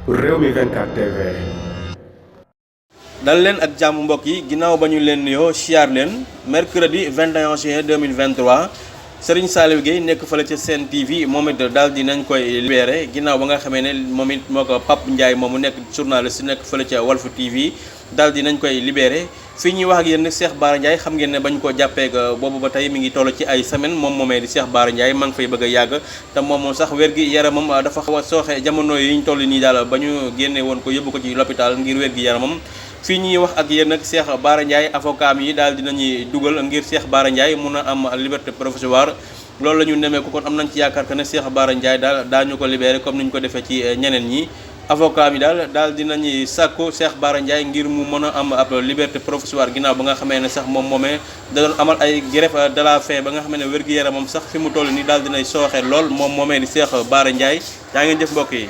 Rewmi 24 TV. dal leen ak jàmm mbokk yi ginnaaw ba ñu leen nuyoo siyaar leen mercredi 21 juin 2023 Serigne Saliou Gueye nekk fële ca Sen TV moom it daal di nañ koy libéré ginnaaw ba nga xamee ne moom it moo ko Pape Ndiaye moomu nekk journaliste nekk fële ca Walf TV daal di nañ koy libéré fii ñuy wax ak yéen Cheikh Bara Ndiaye xam ngeen ne bañ ko jàppee boobu ba tey mi ngi toll ci ay semaine moom moomee di Cheikh Bara Ndiaye maa ngi fay bëgg a yàgg te moom sax wér gi yaramam dafa xaw a sooxe jamono yi ñu toll nii daal ba ñu génne woon ko yóbbu ko ci l'hôpital ngir wér gi yaramam. fii ñuy wax ak yéen nag Cheikh Bara Ndiaye avocat yi daal dinañuy dugal ngir Cheikh Bara Ndiaye mun a am liberté provisoire loolu la ñu nemmeeku kon am nañ ci yaakaar que ne Cheikh Bara Ndiaye daal daañu ko libéré comme ni ñu ko defee ci ñeneen ñi avocat yi daal dinañuy sàkku Cheikh Bara Ndiaye ngir mu mën a am ab liberté provisoire ginnaaw ba nga xamee ne sax moom moomee da doon amal ay greffe de la faim ba nga xamee ne wér-gu-yaramam sax fi mu toll nii daal dinay sooxe lool moom moomee di Cheikh Bara Ndiaye yaa ngeen jëf mbokk yi